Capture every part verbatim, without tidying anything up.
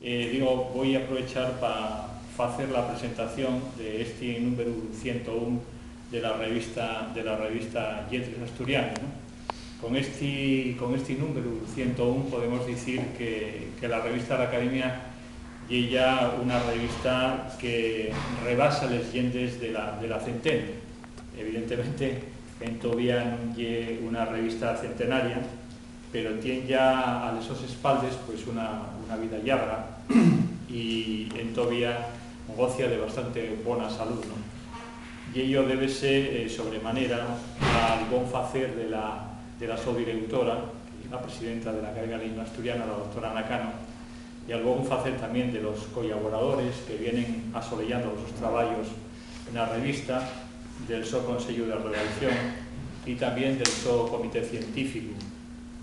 Eh, digo, voi aprovechar pa facer la presentación de esti númberu ciento un de la revista, de la revista Lletres Asturianes, ¿no? Con esti, con esti númberu ciento un podemos dicir que, que la revista de la Academia ye ya una revista que rebasa les llendes de la, de la centene. Evidentemente, entovía nun ye una revista centenaria, pero tien ya a les sos espaldes, pues, una, una vida llarga y entovía gocia de bastante bona salud, ¿no? Y ello débese, eh, sobremanera al bon facer de la, de la so directora, que ye la presidenta de la Academia de la Llingua Asturiana, la doctora Ana Cano, y al bon facer tamién de los collaboradores que vienen asoleyando los sos trabayos na revista, del so consellu de redacción y tamién del so comité científicu,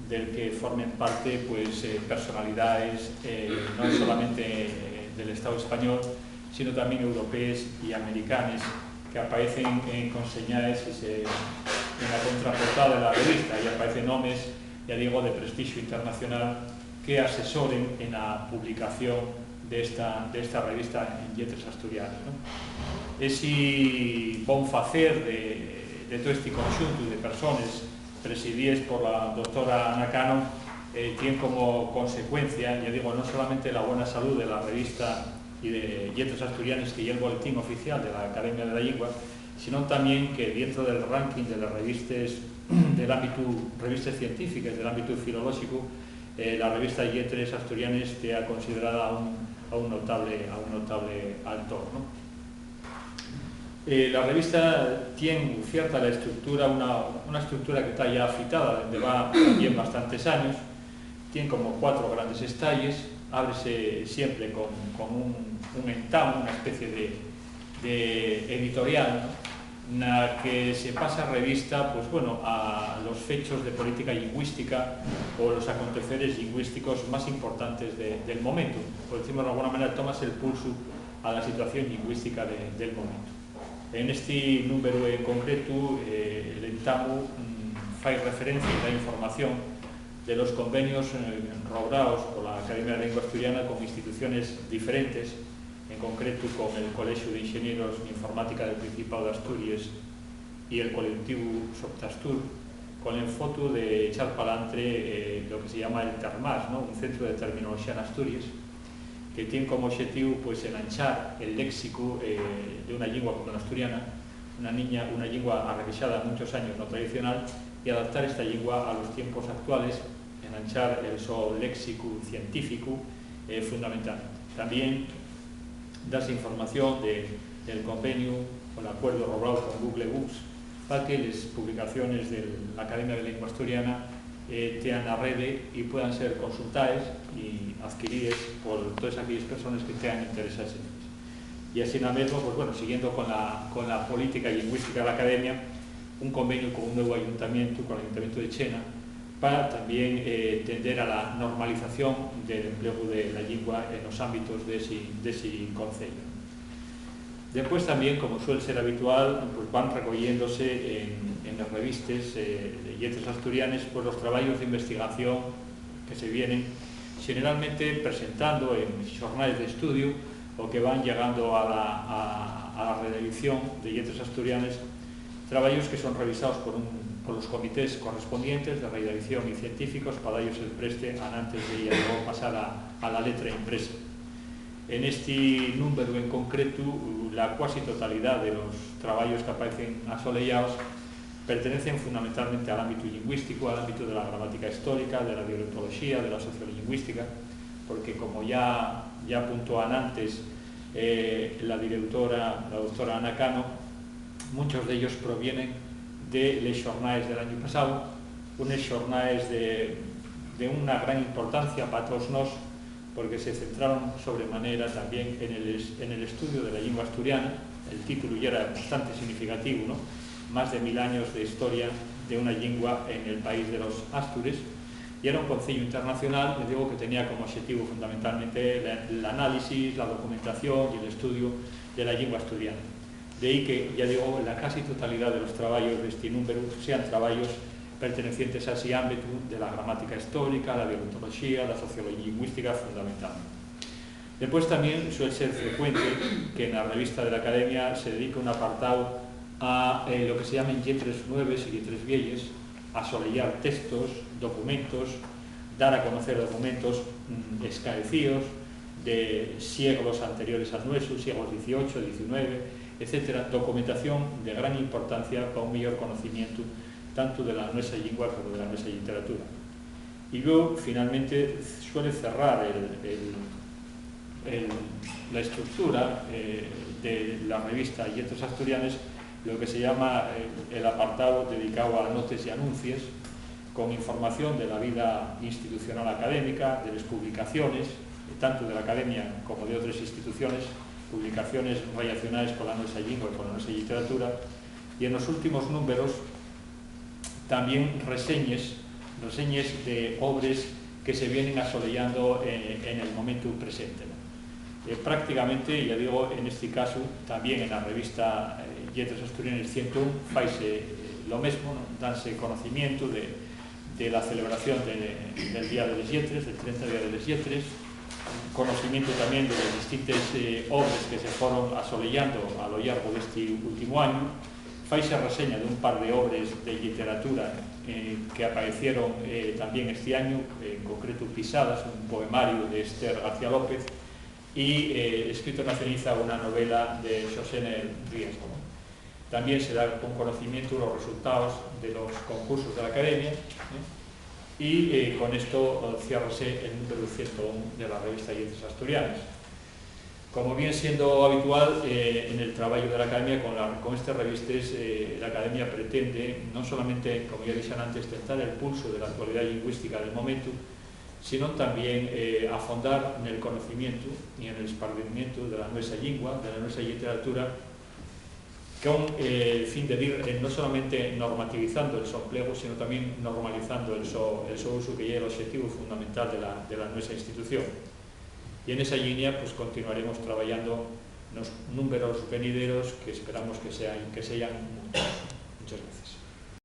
del que formen parte, pues, eh, personalidaes, eh, non solamente, eh, del Estao español, sino tamién europees y americanes, que apaecen, eh, conseñaes y se, en la contraportada de la revista, y apaecen homes, ya digo, de prestixu internacional, que asesoren en la publicación de esta, de esta revista en Lletres Asturianes, ¿no? Esi bon facer de, de todo este conxuntu de persones presidíes por la doctora Ana Cano, eh, tien como consecuencia, ya digo, non solamente la bona salud de la revista y de Lletres Asturianes, que ye el boletín oficial de la Academia de la Llingua, sino tamién que, dientro del ranking de les revistes del ámbitu, revistes científiques del ámbitu filolóxicu, eh, la revista Lletres Asturianes tea considerada a un, a un notable, a un notable altor, ¿no? Eh, la revista tien cierta la estructura, una, una estructura que ta ya afitada dende va tamién bastantes años. Tien como cuatro grandes estalles, ábrese siempre con, con un, un entamu, una especie de, de editorial, ¿no? Na que se pasa revista, pues, bueno, a los fechos de política lingüística o los aconteceres lingüísticos más importantes de, del momento. Por decirlo de alguna manera, tomas el pulsu a la situación lingüística de, del momento. En esti númberu en concretu, eh, l'entamu, mm, fai referencia y da información de los convenios, eh, robraos pola Academia de la Lengua Asturiana con instituciones diferentes, en concretu con el Colexiu d'Inxenieros n'Informática del Principáu d'Asturies y el colectivu Soptastur, con l'enfotu de echar p'alantre, eh, lo que se llama el Termas, ¿no? Un centru de terminoloxía n'Asturies, que tien como oxetivu, pues, enanchar el léxicu, eh, d'una llingua como l'asturiana, una niña, una llingua arrevexada munchos años, no tradicional, y adaptar esta llingua a los tiempos actuales, enanchar el so léxicu científicu, eh, fundamentalmente. Tamién dase información de, del conveniu o l'acuerdu robrao con Google Books pa que les publicaciones de la Academia de Lengua Asturiana, eh, tean na rede y puedan ser consultaes y adquiríes por toes aquelles persones que tean interesaes en ellas. Y asina mesmo, pues, bueno, siguiendo con la, con la política lingüística de la Academia, un conveniu con un nuevu ayuntamientu, con l'Ayuntamientu de Chena, pa tamién, eh, tender a la normalización del emplegu de la llingua en los ámbitos d'esi, d'esi conceyu. Depués tamién, como suel ser habitual, pues, van recoyéndose en, en les revistes, eh, de Lletres Asturianes, pues, los trabayos d'investigación que se vienen, xeneralmente presentando en xornales d'estudiu o que van llegando a la, a, a la redaición de Lletres Asturianes, trabayos que son revisaos por un, por los comités correspondientes de redaición y científicos pa dallos el preste anantes de ya luego pasar a, a la letra impresa. En esti númberu en concretu, la cuasi totalidá de los trabayos qu'apaecen asoleyaos pertenecen fundamentalmente al ámbitu lingüísticu, al ámbitu de la gramática histórica, de la dialectoloxía, de la sociolingüística, porque, como ya, ya apuntó anantes, eh, la directora, la doctora Ana Cano, munchos d'ellos provienen de les xornaes del añu pasáu, unes xornaes de, de una gran importancia pa toos nós, porque se centraron sobremanera tamién en el es-, en el estudiu de la llingua asturiana. El títulu ya era bastante significativu, ¿no? Más de mil años de historia de una llingua en el país de los Astures. Y era un conceyu internacional, ya digo, que tenía como oxetivu fundamentalmente la, l'análisi, la documentación y el estudiu de la llingua asturiana. De ahí que, ya digo, la casi totalidá de los trabayos d'esti númberu sean trabayos pertenecientes a esi ámbitu de la gramática histórica, la dialectoloxía, la sociolingüística, fundamentalmente. Depués tamién suel ser frecuente que na revista de l'Academia se dedique un apartáu a, eh, lo que se llamen lletres nueves y lletres vieyes, a soleyar textos, documentos, dar a conocer documentos, mm, escaecíos de sieglos anteriores al nuesu, sieglos dieciocho, diecinueve, etcétera, documentación de gran importancia pa un meyor conocimientu tantu de la nuesa llingua como de la nuesa lliteratura. Y luego, finalmente, suele cerrar el, el, el, la estructura, eh, de la revista Lletres Asturianes lo que se llama, eh, el apartado dedicado a notes y anuncies, con información de la vida institucional académica, de les publicaciones, eh, tantu de l'Academia como de otres instituciones, publicaciones rellacionaes cola nuesa llingua y cola nuesa lliteratura, y en los últimos númberos tamién reseñes, reseñes de obres que se vienen asoleyando, eh, en el momentu presente, ¿no? Eh, prácticamente, ya digo, en esti casu, tamién en la revista, eh, Lletres Asturianes ciento un, faise, eh, lo mesmo, ¿no? Danse conocimientu de, de la celebración de, del Día de les Lletres, del trenta Día de les Lletres, conocimientu tamién de les distintes, eh, obres que se foron asoleyando a lo llargo d'esti últimu añu. Faise reseña d'un par de obres de lliteratura, eh, que apaecieron, eh, tamién esti añu, en concretu Pisadas, un poemariu de Esther García López, y, eh, Escrito na ceniza, una novela de Xosé N. Riesgo, ¿no? Tamién se da con conocimientu los resultaos de los concursos de l'Academia, ¿eh? Y, eh, con esto, eh, ciérrase el númberu ciento un de la revista Lletres Asturianes. Como vien siendo habitual, eh, en el trabayu de l'Academia con la, con estes revistes, eh, l'Academia pretende non solamente, como ya dixen antes, tentar el pulsu de la actualidá llingüística del momentu, sino tamién, eh, afondar nel conocimientu y en el espardimientu de la nuesa llingua, de la nuesa lliteratura, con, eh, el fin de dir, eh, non solamente normativizando el so emplegu, sino tamién normalizando el so, el so usu, que ye l'oxetivu fundamental de la, de la nuesa institución. Y en esa llinia, pues, continuaremos trabayando nos númberos venideros, que esperamos que sean, que sean munchos. Muchas gracias.